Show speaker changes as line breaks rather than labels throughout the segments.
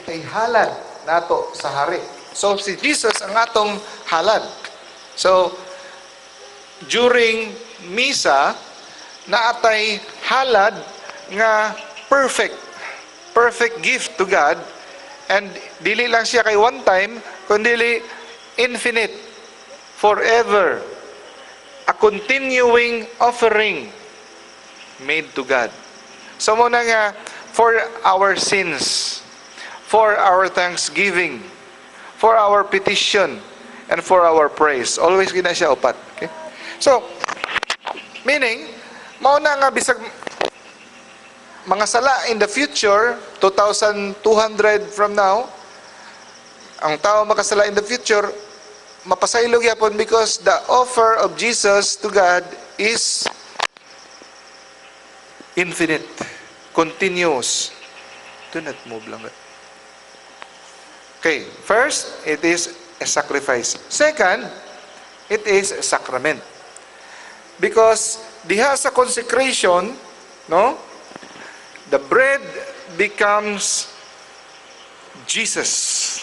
ay halad nato sa hari. So si Jesus ang atong halad. So during misa, naatay halad nga perfect perfect gift to God, and dili lang siya kay one time kundi infinite, forever, a continuing offering made to God. So mao na nga for our sins, for our thanksgiving, for our petition, and for our praise. Always gina siya upat. Okay? So, meaning, mao na nga bisag mga sala in the future, 2,200 from now, ang tao makasala in the future, mapasaylo gyapon because the offer of Jesus to God is infinite, continuous. Do not move lang. Okay, first, it is a sacrifice. Second, it is a sacrament. Because diha sa consecration, no, the bread becomes Jesus.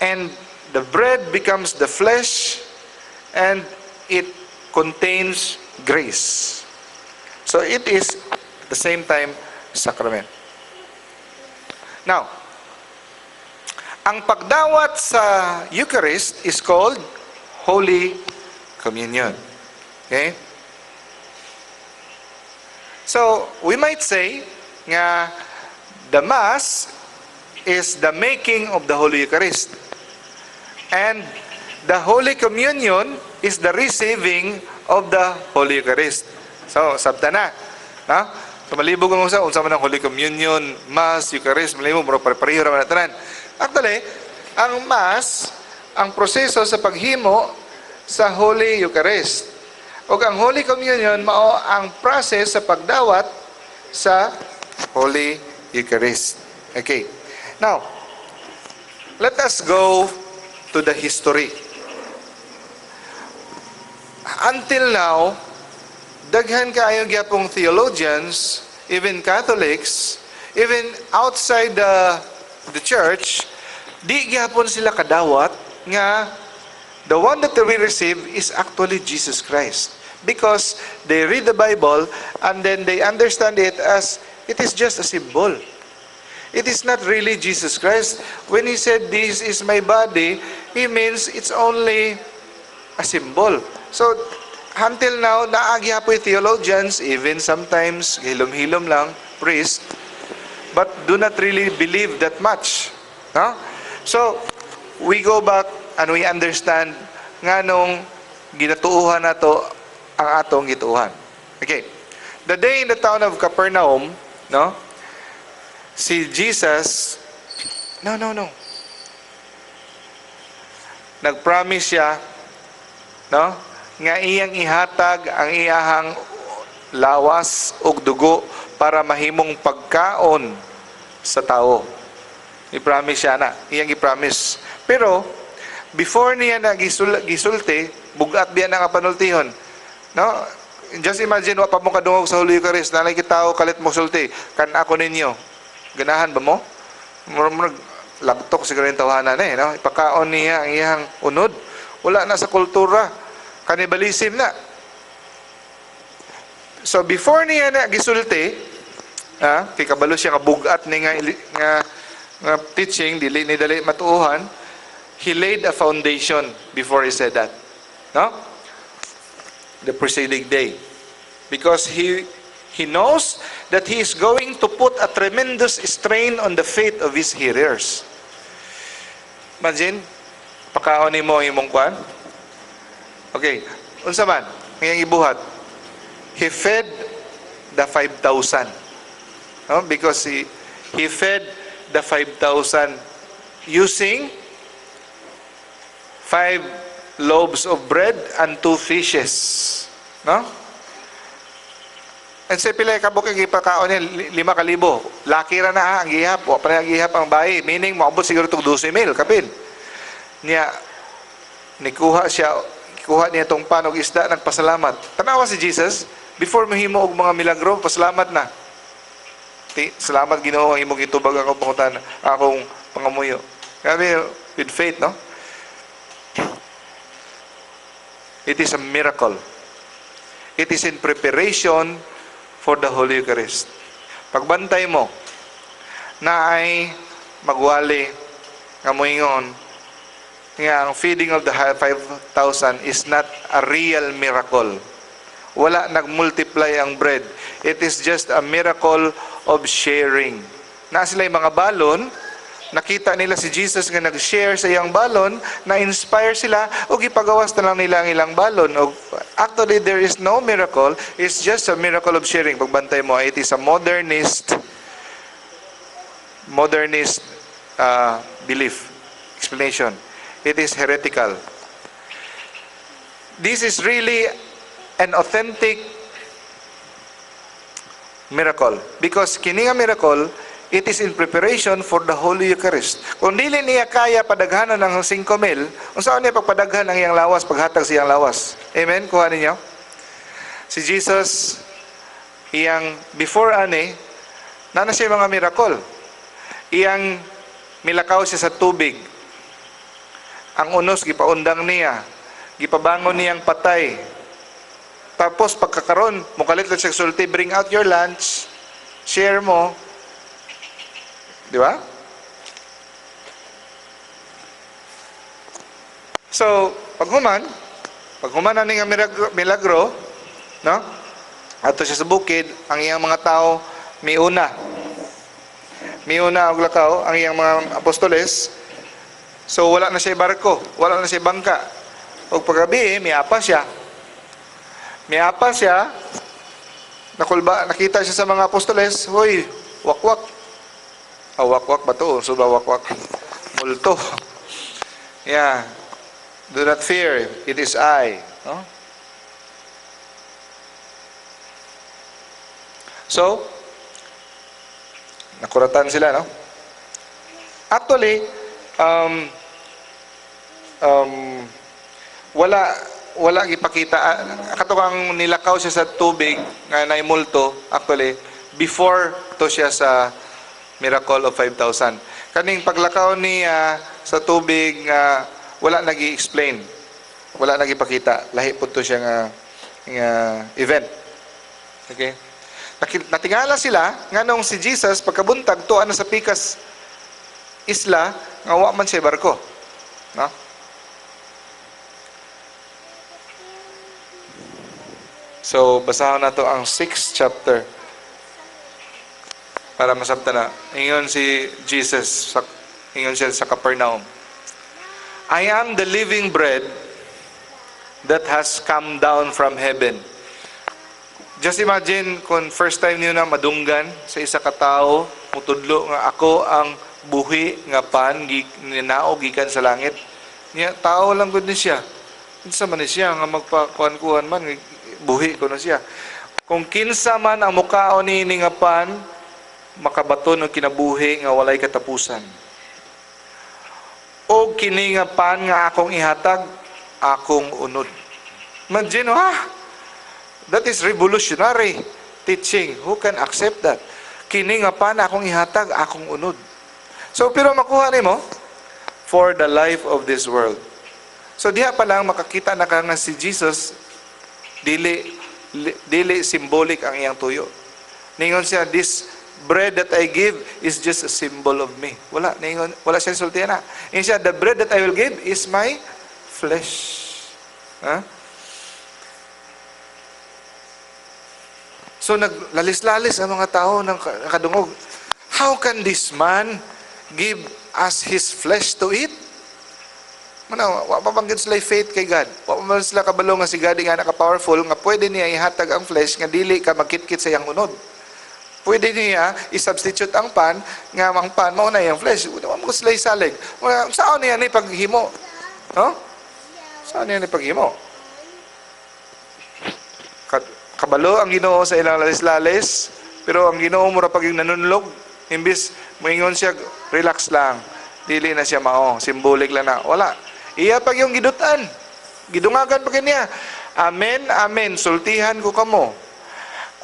And the bread becomes the flesh and it contains grace. So it is at the same time sacrament. Now, ang pagdawat sa Eucharist is called Holy Communion. Okay? So, we might say nga the Mass is the making of the Holy Eucharist. And the Holy Communion is the receiving of the Holy Eucharist. So, sabta na. No? So, malibog mo sa unsa man ang Holy Communion, Mass, Eucharist, malibog, mura pare-pareho ra man na tanan. Actually, ang Mass, ang proseso sa paghimo sa Holy Eucharist. O ang Holy Communion, mao ang process sa pagdawat sa Holy Eucharist. Okay. Now, let us go to the history. Until now, daghan kaayo gyapong theologians, even Catholics, even outside the church, di gyapon sila kadawat nga the one that we receive is actually Jesus Christ. Because they read the Bible and then they understand it as it is just a symbol. It is not really Jesus Christ. When he said, "This is my body," he means it's only a symbol. So, until now, naa gyapoy theologians, even sometimes, hilom-hilom lang, priest, but do not really believe that much. No? So, we go back and we understand nganong ginatuuhan nato ang atong gituuhan. Okay. The day in the town of Capernaum, no? Si Jesus, no. Nag-promise siya, no? Nga iyang ihatag ang iyahang lawas ug dugo para mahimong pagkaon sa tao. I-promise siya na. Iyang i-promise. Pero, before niya na gisulti, bugat biya na nga panultihon. No? Just imagine, wa pa mo kadungog sa Holy Eucharist, naa lay tao kalit mo sulti, "Kan-a ko ninyo." Ganahan ba mo? Murag lagtok siguro yung tawanan eh. No? Ipakaon niya ang iyang unod. Wala na sa kultura. Cannibalism na. So before niya na gisulti, kay kabalo siya nga bugat ni nga teaching, dili ni dali matuohan, he laid a foundation before he said that. No? The preceding day. Because he knows that he is going to put a tremendous strain on the faith of his hearers. Imagine, pakaon nimo ang imong kwan. Okay, unsa man, ngayang ibuhat? He fed the 5,000. No? Because he fed the 5,000 using five loaves of bread and two fishes. No? And sa pila ka buok gipakaon niya, 5,000. Laki ra na ha, ang gihap. Wa pa na gihap ang bayi. Meaning, moabot siguro tong 12 mil, kapin. Niya, nikuha siya, kuha niya tong pan og isda, nagpasalamat. Tanawa si Jesus, before mahimo og mga milagro, pasalamat na. Salamat, Ginoo, ang imong gitubag akong pangutana, akong pangamuyo. Grabe, with faith, no? It is a miracle. It is in preparation for the Holy Eucharist. Pagbantay mo, naay magwali nga moingon nga ang feeding of the 5,000 is not a real miracle. Wala nag-multiply ang bread. It is just a miracle of sharing. Na sila yung mga balon, nakita nila si Jesus nga nag-share sa iyang balon, na-inspire sila, o gipagawas na lang nila ang ilang balon. O, actually, there is no miracle. It's just a miracle of sharing. Pagbantay mo, it is a modernist belief, explanation. It is heretical. This is really an authentic miracle. Because kini nga miracle, it is in preparation for the Holy Eucharist. Kung dili niya kaya padaghanon ang 5 mil, unsaon niya pagpadaghan ang iyang lawas, paghatag sa iyang lawas? Amen? Kuha ninyo? Si Jesus, iyang before ani, naa na siya mga miracle. Iyang milakaw siya sa tubig. Ang unos, gipaundang niya. Gipabangon niyang patay. Tapos pagkakaron, mukalit lang siya sulti, "Bring out your lunch, share mo." Di ba? So, paghuman na nga milagro, no? Ato siya sa bukid, ang iyang mga tao miuna. Miuna og lakaw ang iyang mga apostoles. So wala na siya barko, wala na siya bangka. Og paggabi, miapa siya. Miapa siya, nakulba, nakita siya sa mga apostoles, "Hoy, wakwak." Ah, wakwak ba to? So ba wakwak? Multo. Yeah. "Do not fear, it is I." No? So, nakuratan sila, no? Actually, wala gipakita, kato kang nilakaw siya sa tubig nga naimulto, actually before to siya sa miracle of 5,000. Kaning paglakaw niya sa tubig nga wala nagi-explain, wala nagipakita, lahi pud to siya nga event. Okay, natingala sila nganong si Jesus pagkabuntag tuwa na sa pikas isla nga wa man siya barko, no? So, basahon na to ang 6th chapter para masabta na. Ingon si Jesus, ingon siya sa Capernaum. "I am the living bread that has come down from heaven." Just imagine kung first time niyo na madunggan sa isa ka tawo, mutudlo nga ako ang buhi nga pan ninaog gikan sa langit. Niya, tao lang gud ni siya. Kinsa man ni siya nga magpakuan-kuan man, buhi ko na siya. Kung kinsa man ang mukaon niini nga pan, makabaton og kinabuhi nga walay katapusan. O kini nga pan nga akong ihatag, akong unod. Imagine, ha? That is revolutionary teaching. Who can accept that? Kini nga pan akong ihatag, akong unod. So, pero makuha nimo for the life of this world. So, diha pa lang makakita na ka nga si Jesus, dili symbolic ang iyang tuyo. Ningon siya, "This bread that I give is just a symbol of me." Wala, ningon, wala siya sultihan na. Ningon siya, "The bread that I will give is my flesh." Ha? So, naglalis-lalis ang mga tao ng nakadungog. How can this man give us his flesh to eat? Muna, wa pa bang sila faith kay God? Wa pa man sila kabalo nga si God nga naka-powerful nga pwede niya ihatag ang flesh nga dili ka magkitkit sa iyang unod. Pwede niya i-substitute ang pan nga ang pan mao na iyang flesh. Wa mo sila isalig. Muna, saan niya ni paghimo? No? Saan niya ni paghimo? Kabalo ang Ginoo sa ilang lalis-lalis, pero ang Ginoo mura pag yung nanunlog, imbis moingon siya, relax lang. Dili na siya mao, symbolic lang na. Wala. Iya pag yung gidutan. Gidungagan pa kaniya. Amen, amen, sultihan ko kamo.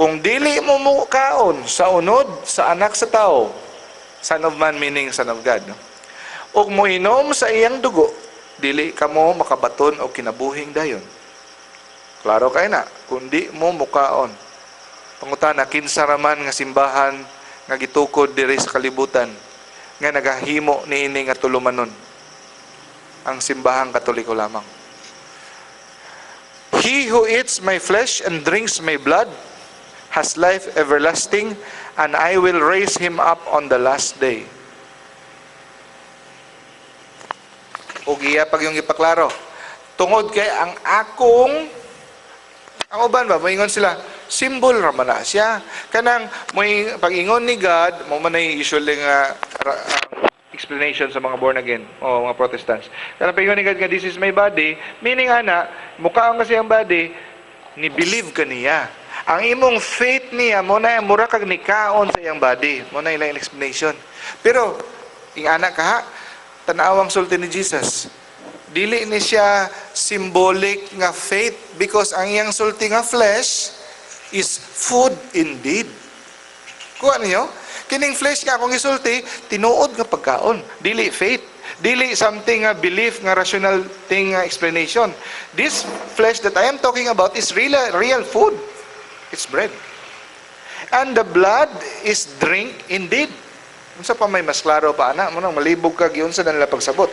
Kung dili mo mukaon sa unod sa Anak sa Tao, Son of Man meaning Son of God, no? Ug moinom sa iyang dugo, dili kamo makabaton og kinabuhing dayon. Klaro kay na, kung di mo mukaon. Pangutana, kinsa raman nga simbahan nga gitukod diri sa kalibutan nga nagahimo niini nga tulumanon? Ang Simbahang Katoliko lamang. He who eats my flesh and drinks my blood has life everlasting, and I will raise him up on the last day. Ug iya pag yung ipaklaro. Tungod kay ang akong, ang uban ba, moingon sila, symbol ra man na siya. Kanang moy pag-ingon ni God, mo man ay usually nga ang explanation sa mga born again o mga Protestants. Kanang pag-ingon ni God nga "This is my body," meaning ana, mukaon kasi ang body, ni believe ka niya. Ang imong faith niya mo na mura kag nikaon sa iyang body. Mo na ilang explanation. Pero ing-ana ka ha, tanawang sulti ni Jesus. Dili ni siya symbolic nga faith because ang iyang sulti nga flesh is food indeed. Kuha niyo? Kining flesh nga akong isulti, tinuod nga pagkaon. Dili faith. Dili something nga belief nga rational thing nga explanation. This flesh that I am talking about is real, real food. It's bread. And the blood is drink indeed. Unsa pa may mas klaro pa ana? Mo nang malibog ka giunsa na nila pagsabot.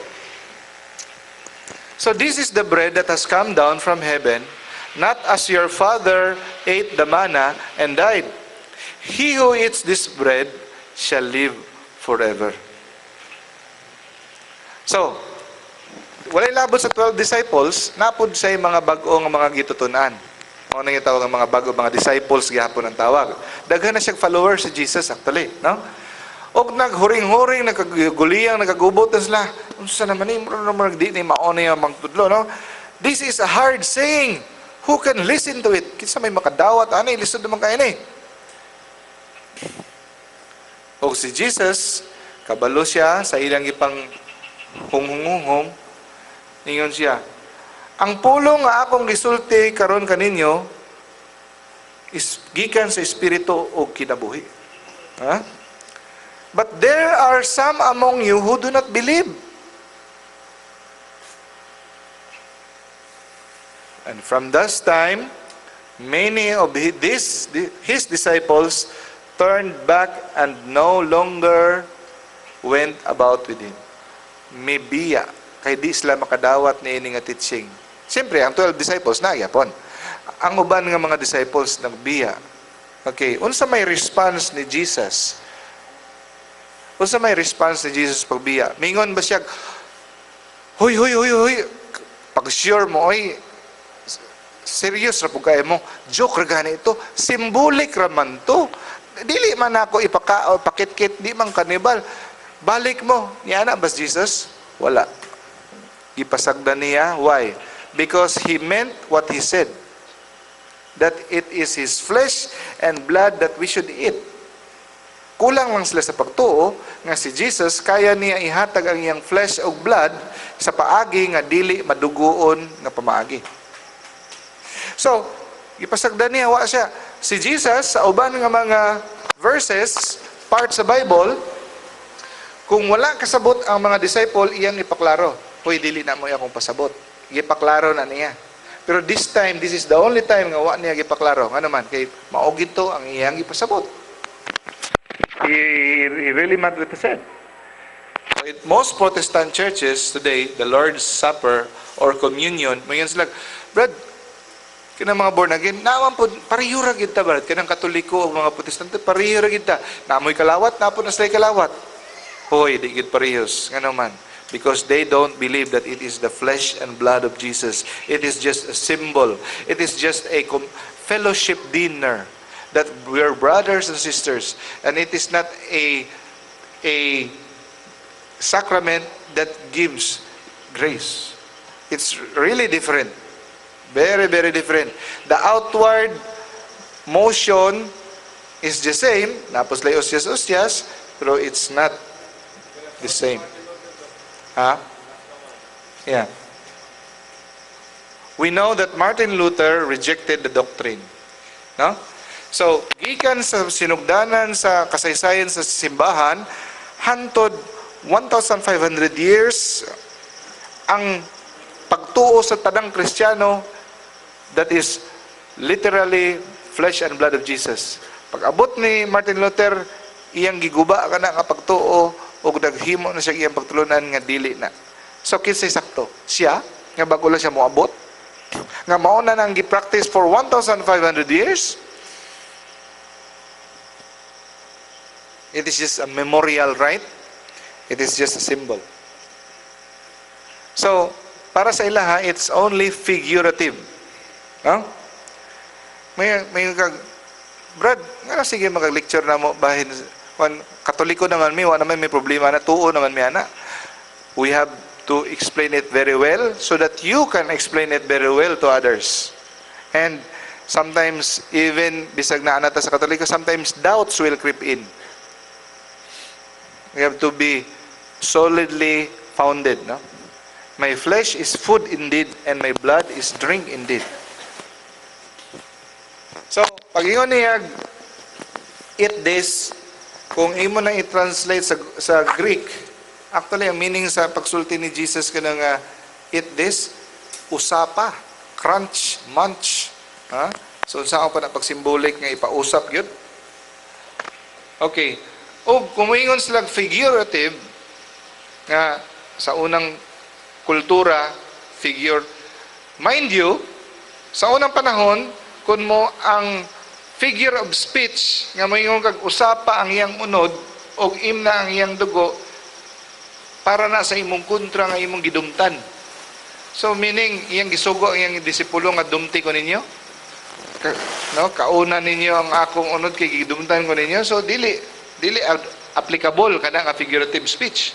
So this is the bread that has come down from heaven, not as your father ate the manna and died. He who eats this bread shall live forever. So, walay labot sa 12 disciples, napod sa mga bag-o nga mga gitutunan. Mao nang gitawag ang mga bago mga disciples gihapon ang tawag. Daghan na siyang followers si Jesus actually, no? Og naghuring-huring, nagkaguliyang, nagkagubot na sila. Unsa naman ni, mura naman di ni mao ni ang magtudlo, no? This is a hard saying. Who can listen to it? Kinsa may makadawat ani, lisod naman kay ni. Og si Jesus, kabalo siya sa ilang ipang hunghunghong, ningon siya, "Ang pulong nga akong gisulti karon kaninyo is gikan sa espiritu o kinabuhi." Ha? But there are some among you who do not believe. And from this time, many of his disciples turned back and no longer went about with him. Mibiya, kay di sila makadawat ni ini nga teaching. Siyempre, ang 12 disciples na yapon. Ang uban nga mga disciples nagbiya. Okay, unsa may response ni Jesus? Unsa may response ni Jesus pagbiya? Mingon ba siya, "Huy, huy, huy, huy, pag sure mo, oy, serious ra pud kayo mo, joke ra gani ito, symbolic ra man to. Dili man ako ipaka o pakitkit, di man kanibal. Balik mo." Niya na bas Jesus? Wala. Gipasagdan niya. Why? Because he meant what he said. That it is his flesh and blood that we should eat. Kulang lang sila sa pagtuo nga si Jesus kaya niya ihatag ang iyang flesh ug blood sa paagi nga dili madugoon nga pamaagi. So, gipasagdan niya, wa siya. Si Jesus sa uban nga mga verses, part sa Bible, kung wala kasabot ang mga disciple, iyang ipaklaro. "Hoy, dili na mo akong pasabot." Gipaklaro na niya. Pero this time, this is the only time nga wa niya gipaklaro. Ngano man, kay mao gito ang iyang gipasabot. He really meant what he said. So, in most Protestant churches today, the Lord's Supper or communion, mayan sila, "Brad, kanang mga born again, naman po, pareho ra gid ta, brad. Kanang Katoliko o mga Protestante, pareho ra gid ta. Namoy kalawat, napo na sila kalawat." Hoy, di gid parehos. Ngano man? Because they don't believe that it is the flesh and blood of Jesus. It is just a symbol. It is just a fellowship dinner that we're brothers and sisters. And it is not a sacrament that gives grace. It's really different. Very, very different. The outward motion is the same. Napos lay ostyas ostyas, pero it's not the same. Ha? Yeah. We know that Martin Luther rejected the doctrine. No? So, gikan sa sinugdanan sa kasaysayan sa simbahan, hantod 1,500 years, ang pagtuo sa tanang Kristiyano, that is literally flesh and blood of Jesus. Pag abot ni Martin Luther, iyang giguba kana nga pagtuo ug naghimo na siya iyang pagtulunan nga dili na. So kinsay sakto? Siya nga bago lang siya moabot, nga mao na nang gi-practice for 1,500 years. It is just a memorial rite. It is just a symbol. So, para sa ilaha, it's only figurative. No? May kag, "Brad, nga sige mag-lecture na mo bahin kung Katoliko naman mi, wa naman may problema na tuo naman mi ana." We have to explain it very well so that you can explain it very well to others. And sometimes, even bisag na ta sa Katoliko, sometimes doubts will creep in. We have to be solidly founded, no? My flesh is food indeed and my blood is drink indeed. So, pag ingon niya, "Eat this," kung imo na i-translate sa Greek, actually, ang meaning sa pagsulti ni Jesus kanang "eat this," usapa, crunch, munch. Ha? So, saan pa na pag-symbolic nga ipausap yun? Okay. O, kung moingon sila figurative, nga sa unang kultura, figure, mind you, sa unang panahon, kung mo ang figure of speech nga moingon kag usapa ang iyang unod og imna ang iyang dugo, para na sa imong kontra nga imong gidumtan. So meaning iyang gisugo ang iyang disipulo nga dumti ko ninyo. Ka, no, kauna ninyo ang akong unod kay gidumtan ko ninyo. So dili applicable kana nga figurative speech.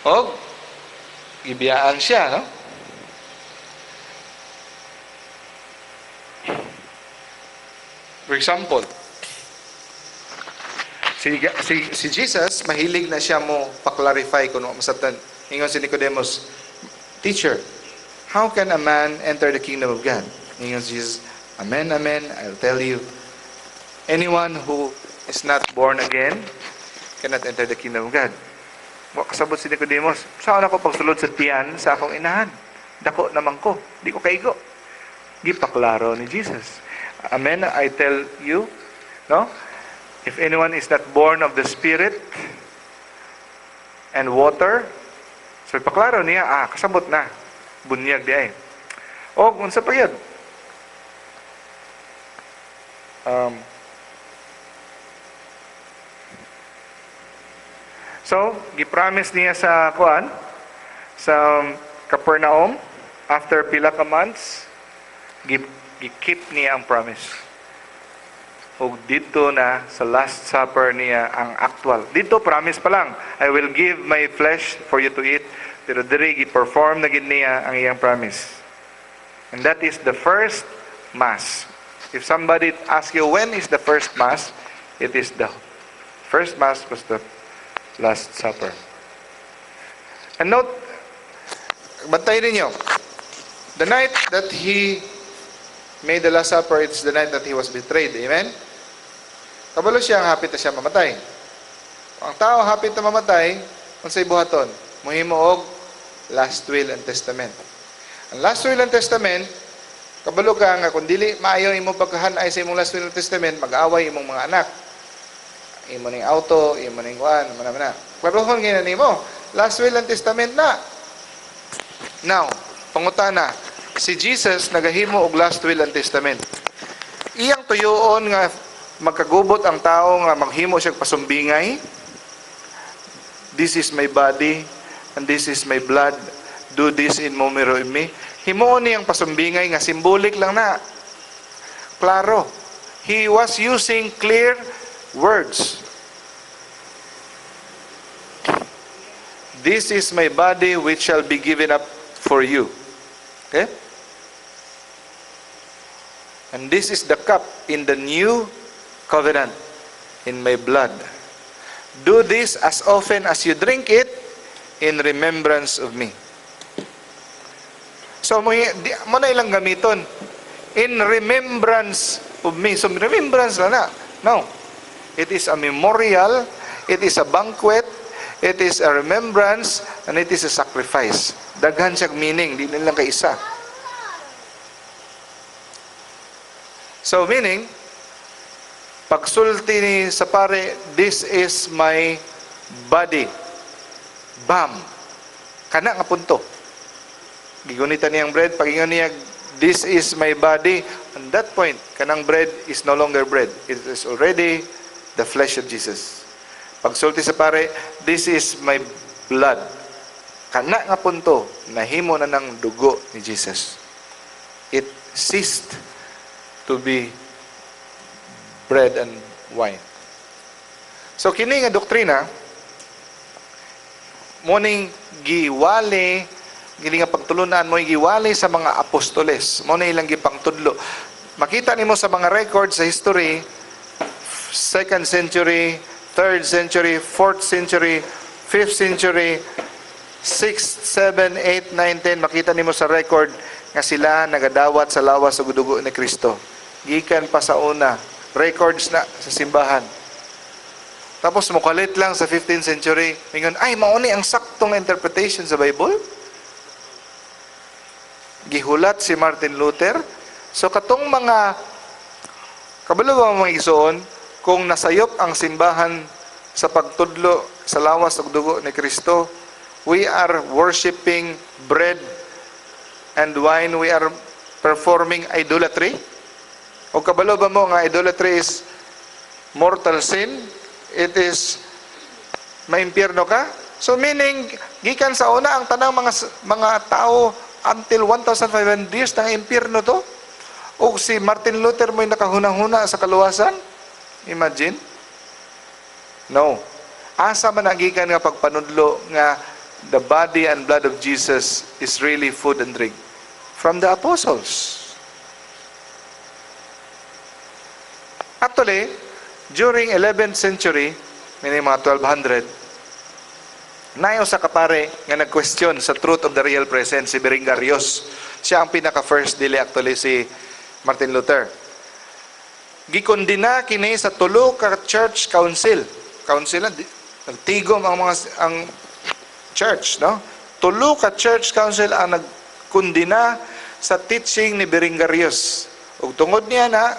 Og gibiyaan siya, no? For example, si Jesus, mahilig na siya mo pa-clarify kung ano masabtan. Ingon si Nicodemus, "Teacher, how can a man enter the kingdom of God?" Ingon si Jesus, "Amen, amen, I'll tell you, anyone who is not born again cannot enter the kingdom of God." Wa kasabot si Nicodemus, "Saan ako pagsulod sa tiyan sa akong inahan? Dako naman ko, di ko kaigo." Gipaklaro ni Jesus, "Amen, I tell you, no? If anyone is not born of the Spirit and water," so ipaklaro niya, kasabot na. Bunyag di ay. O, unsa pa yun? So, gipromise niya sa kuan, sa Capernaum, after pila ka months, gi-keep niya ang promise. O dito na sa Last Supper niya ang actual. Dito promise pa lang, "I will give my flesh for you to eat." Pero diri gi-perform na gid niya ang iyang promise. And that is the first Mass. If somebody asks you when is the first Mass, it is the first Mass was the Last Supper. And note, bantayan ninyo, the night that he made the Last Supper, it's the night that he was betrayed. Amen? Kabalo siya ang hapit na siya mamatay. Kung ang tao hapit na mamatay, unsay buhaton? Muhimo og last will and testament. Ang last will and testament, kabalo ka nga kung dili maayo imong pagkahanay sa imong last will and testament, mag-away imong mga anak. Imo ning auto, imo ning kuan, mana mana. Klarohon gyud na nimo. Last will and testament na. Now, pangutana, si Jesus nagahimo og last will and testament. Iyang tuyoon nga magkagubot ang tao nga maghimo siya pasumbingay. "This is my body and this is my blood. Do this in memory of me." Himuon niyang pasumbingay nga symbolic lang na. Klaro. He was using clear words. "This is my body which shall be given up for you." Okay? "And this is the cup in the new covenant in my blood. Do this as often as you drink it in remembrance of me." So, mo na ilang gamiton. "In remembrance of me." So remembrance na na. No. It is a memorial, it is a banquet, it is a remembrance, and it is a sacrifice. Daghan siyang meaning, di lang kay isa. So meaning, pagsulti ni sa pare, "This is my body." Bam! Kana nga punto. Gigunitan niyang bread, pagingon niya, "This is my body." On that point, kanang bread is no longer bread. It is already the flesh of Jesus. Pagsulti sa pare, "This is my blood." Kana nga punto, nahimo na ng dugo ni Jesus. It ceased to be bread and wine. So kini nga doktrina, morning giwali, kini nga pagtulunan mo giwali sa mga apostoles. Mo na ilang gipangtudlo. Makita nimo sa mga records sa history, 2nd century, 3rd century, 4th century, 5th century, 6th, 7, 8, 9, 10, makita nimo sa record nga sila nagadawat sa lawas ug dugo ni Kristo. Gikan pa sa una, records na sa simbahan. Tapos mukalit lang sa 15th century, mingon, "Ay, mao ni ang saktong interpretation sa Bible." Gihulat si Martin Luther. So katong mga kabalo ba, mga igsoon, kung nasayop ang simbahan sa pagtudlo sa lawas ug dugo ni Kristo, we are worshiping bread and wine, we are performing idolatry. O kabalo ba mo nga idolatry is mortal sin? It is maimpyerno ka? So meaning, gikan sa una ang tanang mga tao until 1,500 years nang impyerno to. O si Martin Luther mo'y nakahuna-huna sa kaluwasan? Imagine? No. Asa man ang gikan nga pagpanudlo nga the body and blood of Jesus is really food and drink? From the apostles. Actually, during 11th century, meaning mga 1200, naay usa ka pare nga nag-question sa truth of the real presence, si Berengarius. Siya ang pinaka-first, dili actually si Martin Luther. Gikondena kini sa tulo ka church council. Council na, nagtigom ang church, no? Tulo ka church council ang nagkondena sa teaching ni Berengarius. Ug tungod niya na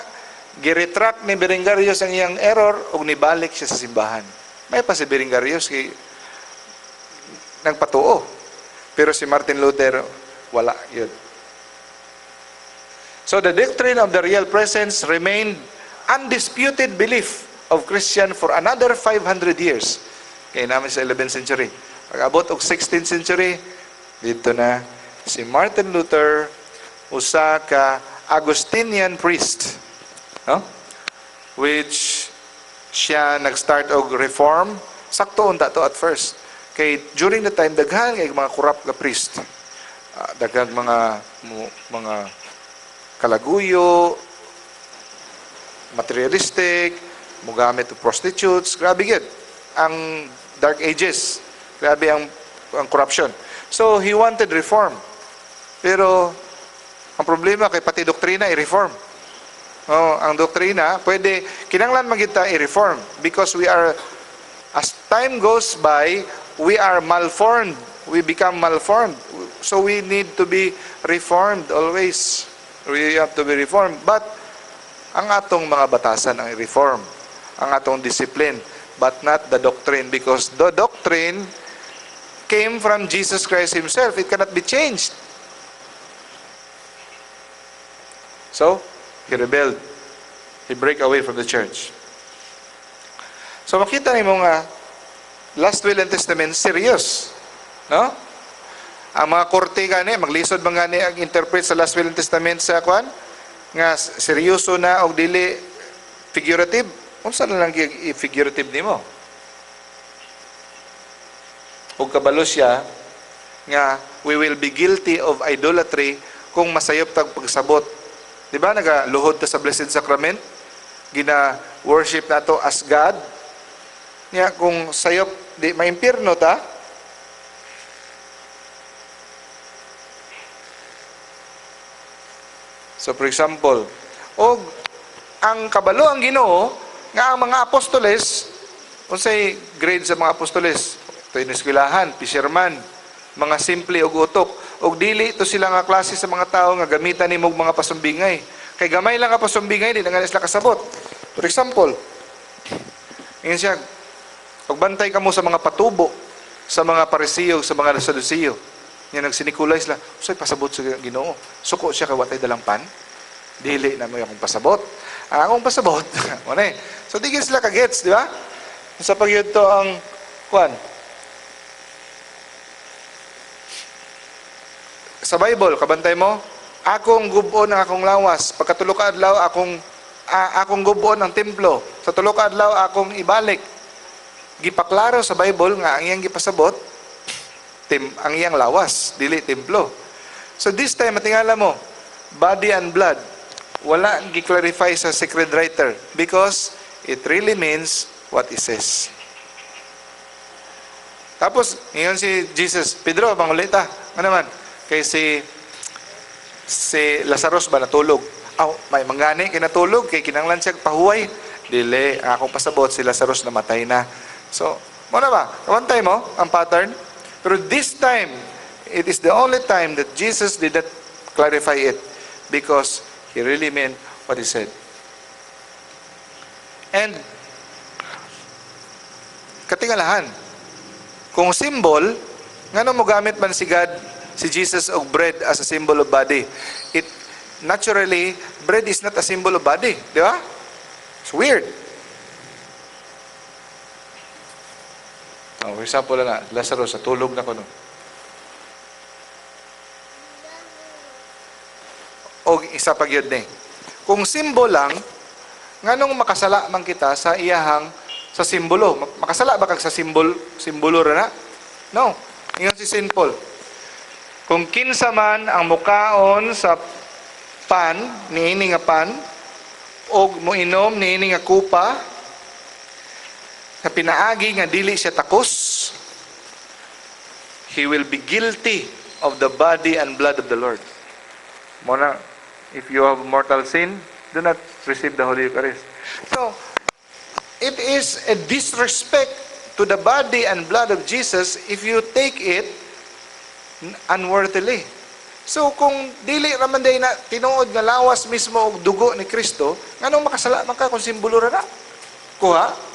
giretract ni Berengarius ang iyang error ug nibalik siya sa simbahan. May pa si Berengarius kay nagpatuo. Pero si Martin Luther, wala yun. So the doctrine of the real presence remained undisputed belief of Christian for another 500 years. Kaya namin sa 11th century. Pag-abot og 16th century, dito na si Martin Luther, usa ka Augustinian priest, no? Which siya nag-start og reform. Sakto unta to at first. Kay during the time, daghan kay mga corrupt nga priest. Daghang mga kalaguyo, materialistic, mugamit og prostitutes, grabe gyud. Ang Dark Ages, grabe ang corruption. So he wanted reform. Pero ang problema kay pati doktrina i-reform. Oh, ang doktrina pwede kinanglan man kita i-reform because we are, as time goes by, we are malformed. We become malformed. So we need to be reformed always. We have to be reformed. But ang atong mga batasan ang i-reform, ang atong discipline, but not the doctrine, because the doctrine came from Jesus Christ himself. It cannot be changed. So, he rebelled. He break away from the church. So makita nimo nga last will and testament serious. No? Ang mga korte gani maglisod man gani ang interpret sa last will and testament sa kwan nga seryoso na og dili figurative. Unsa na lang i-figurative nimo? Og kabalo siya nga we will be guilty of idolatry kung masayop tag pagsabot. Di ba nagaluhod ta sa Blessed Sacrament? Gina worship nato as God. Nya kung sayop di maimpierno ta. So for example, og ang kabalo ang Ginoo nga ang mga apostoles, unsay grade sa mga apostoles? Ito yung eskwelahan, fisherman, mga simple og utok. Og dili to sila nga klase sa mga tao nga gamitan nimo og mga pasumbingay. Kay gamay lang ka pasumbingay, di na nga sila kasabot. For example, ingon siya, "Pagbantay kamo sa mga patubo, sa mga Parisiyo, sa mga Sadusiyo." Nga nagsinikulay sila, "Unsay pasabot sa Ginoo? Suko siya kay wa tay dalang pan? Dili na mo akong pasabot. Ang akong pasabot," mo na eh. So di gid sila kagets, di ba? Sa pagyud to ang kuan. Sa Bible, kabantay mo, "Akong gub-on ang akong lawas. Pagkatulo ka adlaw, akong gub-on ang templo. Sa tulo ka adlaw, akong ibalik." Gipaklaro sa Bible nga ang iyang gipasabot, ang iyang lawas, dili templo. So this time, matingala mo, body and blood, wala gi-clarify sa sacred writer because it really means what it says. Tapos, ngayon si Jesus, "Pedro, mangulita." Ano naman? Kay si Lazarus ba natulog? Aw, may mangani kay natulog, kay kinanglan siya pahuway. "Dili, ang akong pasabot, si Lazarus namatay na." So, mo na ba? Kabantay mo ang pattern? Pero this time, it is the only time that Jesus did not clarify it because he really meant what he said. And katingalahan, kung symbol, ngano mo gamit man si God, si Jesus og bread as a symbol of body? It naturally, bread is not a symbol of body, di ba? It's weird. Oh, for example na, Lazarus, sa tulog na kuno. O isa pa gyud ni. Kung symbol lang, nganong makasala man kita sa iyahang sa simbolo? Makasala ba kag sa symbol, simbolo ra na? No. Ingon si Saint Paul, "Kung kinsa man ang mukaon sa pan, niini nga pan, og moinom niini nga kupa, sa pinaagi nga dili siya takos, he will be guilty of the body and blood of the Lord." Mo na, if you have mortal sin, do not receive the Holy Eucharist. So, it is a disrespect to the body and blood of Jesus if you take it unworthily. So, kung dili raman day na tinuod nga lawas mismo og dugo ni Kristo, nganong makasala man ka kung simbolo ra na? Kuha?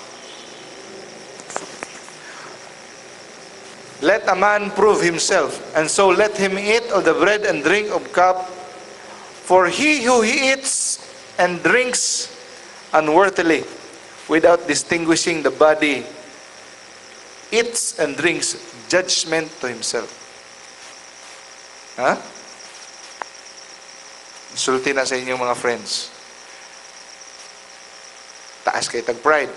"Let a man prove himself, and so let him eat of the bread and drink of cup. For he who eats and drinks unworthily, without distinguishing the body, eats and drinks judgment to himself." Ha? Sulti na sa inyong mga friends. Taas kay tag pride.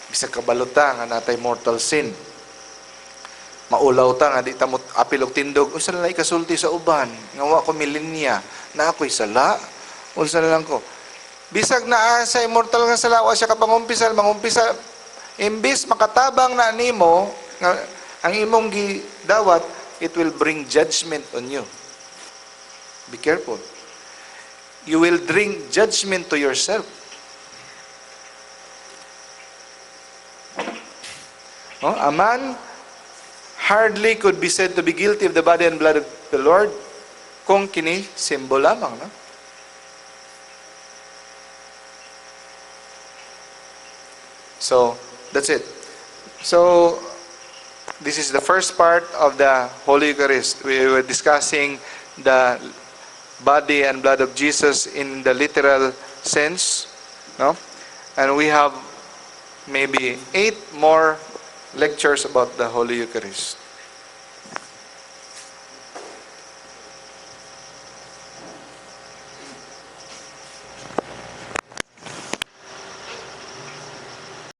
Bisag kabalota nga natay mortal sin. Maulaw ta nga di ta mo apil og tindog. Unsa na lang ikasulti sa uban? Nga wa ko milinya, na ako'y sala. Unsa na lang ko? Bisag naa sa immortal nga sala, wa siya kapangumpisal, mangumpisal. Imbis makatabang na nimo nga ang imong gidawat, it will bring judgment on you. Be careful. You will drink judgment to yourself. Oh, a man hardly could be said to be guilty of the body and blood of the Lord kung kini symbol lamang, no? So, that's it. So, this is the first part of the Holy Eucharist. We were discussing the body and blood of Jesus in the literal sense, no? And we have maybe 8 more lectures about the Holy Eucharist.